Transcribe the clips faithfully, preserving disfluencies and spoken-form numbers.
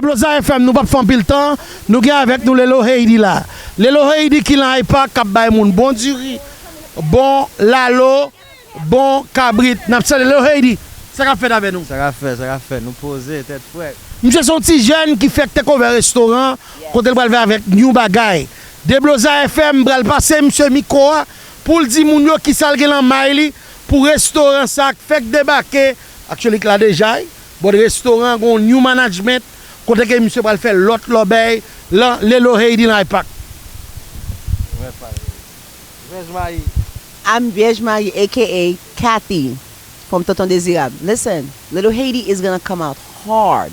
Loza F M, nou p ap fè anpil tan, nou gen avèk nou Lelo Heidi la. Lelo Heidi ki nan Hyde Park k ap bay moun bon diri, bon lalo, bon kabrit. N ap salye Lelo Heidi. Sa k ap fèt avè nou? Sa k ap fèt, sa k ap fèt? Nou poze, tèt frèt. Misye se yon ti jèn ki fèk take over restoran, kote l pral fè avèk new bagay. Debloza F M pral pase misye mikwo a pou l di moun yo kisa l gen nan may li pou restoran sa k fèk debake. Actually, k la deja, wi. But restoran gon new management, kote ke misye pral fè lòt lòbèy lan Lelo Heidi nan Hyde Park. I'm Vyèj Mari, A K A Kathy, from Tonton Dezirab. Listen, Little Haiti is gonna come out hard.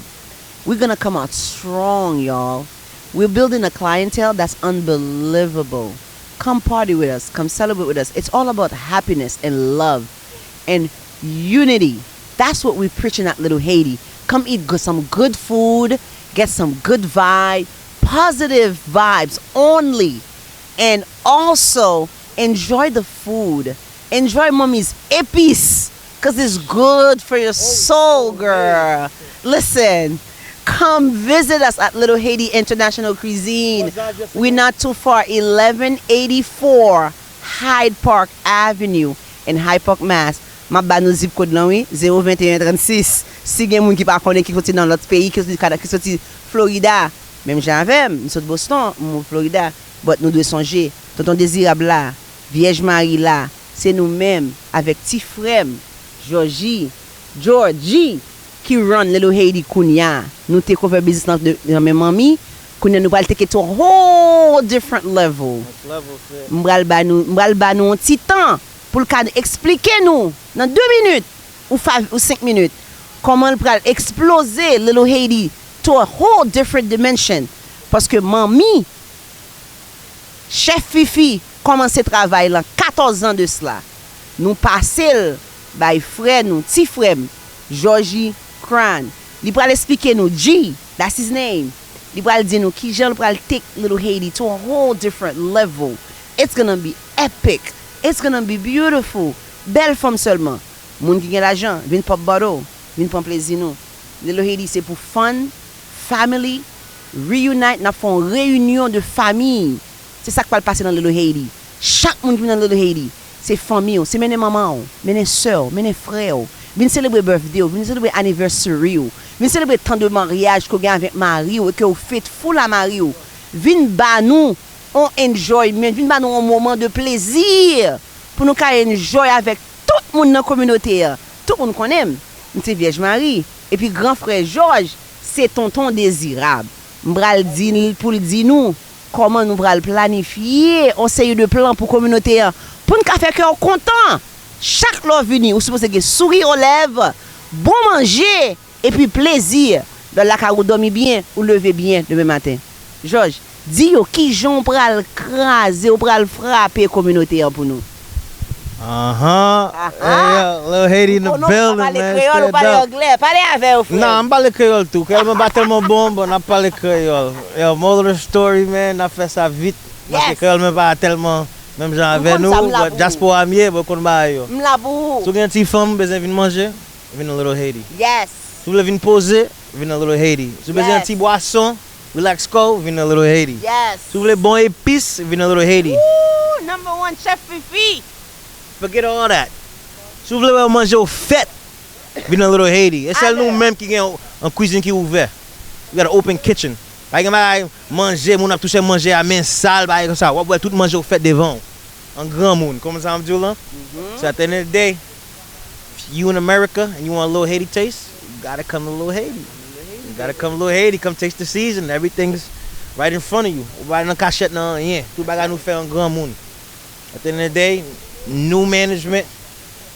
We're gonna come out strong, y'all. We're building a clientele that's unbelievable. Come party with us, come celebrate with us. It's all about happiness and love and unity. That's what we're preaching at Little Haiti. Come eat good, some good food, get some good vibe, positive vibes only. And also enjoy the food. Enjoy mommy's epis, cause it's good for your soul, girl. Listen, come visit us at Little Haiti International Cuisine. We're not too far, eleven eighty-four Hyde Park Avenue in Hyde Park, Mass. M ap ba nou zip code lan, wi, zewo venteyen trannsis. Si gen moun ki pa konnen, ki soti nan lòt peyi, ki soti Kana, ki soti Florida, menm jan avè m, m sot Boston, m moute Florida. But nou dwe sonje, Tonton Dezirab la, Vyèj Mari la, se nou menm avèk ti frè m, Jòji, Georgie, ki run Little Haiti kounye a. Nou take over biznis lan de- nan men manmi, kounye a nou pral take it to a whole different level. M pral ba nou, m pral ba nou yon ti tan pou l ka eksplike nou nan de minit ou five ou senk minit kòman l pral eksploze Little Haiti to a whole different dimension. Paske manmi Chèf Fifi kòmanse travay lan katòz zan de sla. Nou pase l bay frè nou, ti frè m, Jòji Cran. Li pral esplike nou, G, that's his name. Li pral di nou kijan l pral take Little Haiti to a whole different level. It's gonna be epic. It's gonna be beautiful. Bèl fanm sèlman. Moun ki gen lajan, vin pop bottle, vin pran plezi nou. Little Haiti se pou fun, family, reunite, n ap fè yon reyinyon de famiy. Se sa k pral pase nan Little Haiti. Chak moun ki vin nan Little Haiti, se fanmi w, se mennen manman w, mennen sè w, mennen frè w. Vin selebre birthday w, vin selebre anniversary w, vin selebre tan de maryaj ke w gen avèk mari w e ke w faithful a mari w. Vin ba nou yon enjoyment, vin ba nou yon moman de plezi pou nou ka enjoy avèk tout moun nan kominote an. Tout moun konnen m, m se Vyèj Mari. Epi gran frè Jòj se Tonton Dezirab. M pral di l pou l di nou kòman nou pral planifye yon seri de plan pou kominote an. Pou n ka fè kè w kontan. Chak lè w vini, ou sipoze gen souri o lèv, bon manje, epi plezi. Lè w lakay ou dòmi byen, ou leve byen demen maten. Jòj, di yo kijan w pral kraze, w pral frape kominote an pou nou. Ahan. Hey, yo, Lil Haiti in the Ou konnen w pa building, pale man. Kreyòl, ou Stand pale up. Anglè. Pale avè yo, frè. Nan, m pale kreyòl tou. Kreyòl mwen pa tèlman bon, bon, n ap pale kreyòl. Yo, moral of the story, man, n ap fè sa vit. Paske Yes. Kreyòl mwen pa tèlman menm jan M avè konn sa, nou, m la but pou ou. Dyaspora m ye, but konn bagay yo. M la pou Si w ou. gen ti fanm, bezwen vin manje, vin nan Lil Haiti. Yes. Si w vle vin poze, vin nan Lil Haiti. Si w bezwen Yes. yon ti bwason, relax kò w, vin nan Lil Haiti. Yes. Si w vle bon epis, vin nan Lil Haiti. Ooh, number one chef Fifi. Forget all that. Si w vle wè manje w fèt, vin nan Lil Haiti. E sèl nou Alè. Menm ki gen yon kwizin ki ouvè. We got an open kitchen. Pa gen bagay manje, moun ap touche manje a men sal, bagay konsa. W ap wè tout manje w fèt devan w. An granmoun, konprann sa m ap di w lan? So at the end of the day, if you in America and you want a Lil Haiti taste, you gotta come to Lil Haiti. You gotta come to Lil Haiti, come taste the season. Everything's right in front of you. Ou pa nan kachèt nan anyen. Tout bagay nou fè an granmoun. At the end of the day, new management,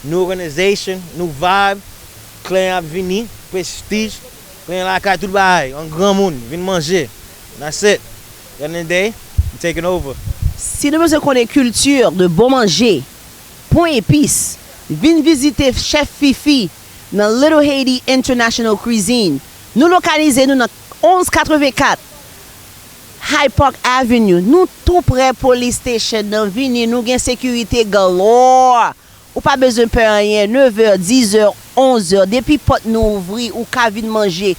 new organization, new vibe. Kliyan ap vini, Prestige, kliyan lakay, tout bagay, an granmoun, vin manje. That's it. At the end of the day, we taking over. Si nou bezwen konnen kilti de bon manje, bon epis, vin vizite Chef Fifi nan Little Haiti International Cuisine. Nou lokalize nou nan onz katrevenkat Hyde Park Avenue. Nou tou prè Police Station nan. Vini, nou gen sekirite galore. Ou pa bezwen pè anyen. Nevè, dizè, onzè, depi pòt nou ouvri, ou ka vin manje.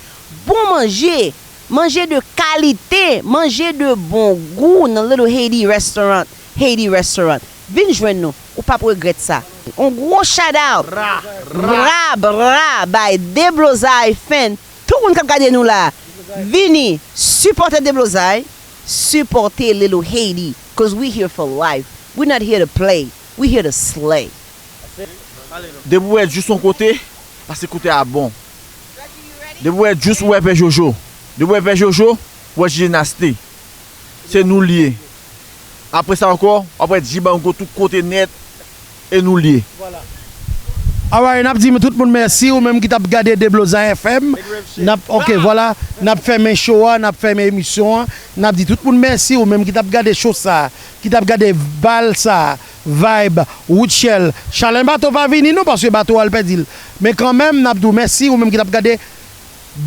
Bon manje! Manje de kalite, manje de bon gou nan Little Haiti Restaurant. Haiti Restaurant. Vin jwenn nou, ou p ap regrèt sa. On gwo shout out. Ra, ra, ra, bay Deblozay Fan. Tout moun k ap gade nou la, vini, sipòte Deblozay, sipòte Little Haiti, cause we here for life. We not here to play. We here to slay. Depi w wè Juice yon kote, pase kote a bon. Depi w wè Juice, ou wè Pè Jojo. Depi w wè Pè Jojo, ou wè Djidjenaste. Se nou l ye. Apre sa ankò, w ap wè Djibango tout kote nèt, e nou l ye. Alright, n ap di tout moun mèsi, ou menm ki t ap gade Deblozay F M. N ap, ok, vwala, n ap fèmen show a, n ap fèmen emisyon an. N ap di tout moun mèsi, ou menm ki t ap gade show sa, ki t ap gade bal sa, Vibe, Woodshell. Chalè Bato pa vini non, paske Bato al pèdi l. Men kanmenm, n ap di w mèsi, ou menm ki t ap gade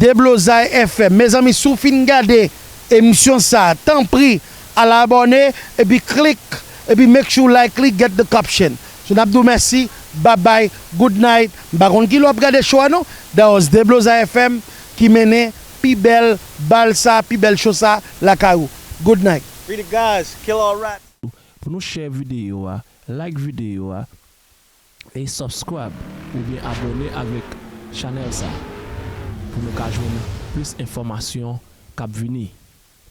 Deblozay F M. Mezanmi, si w fin gade emisyon sa, tanpri, al abòne, epi klik, epi make sure like li, get the caption. So, n ap di w mèsi, bye bye, good night. M pa konn kilè w ap gade show a non. That was Deblozay F M ki mennen pi bèl bal sa, pi bèl show sa lakay ou. Good night. Free the guys, kill all rats. Pou nou share videyo a, like videyo a, e subscribe oubyen abòne avèk chanèl sa pou nou ka jwenn plis enfòmasyon k ap vini,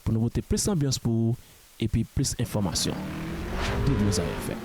pou nou pote plis anbyans pou ou epi plis enfòmasyon. Deblozay F M.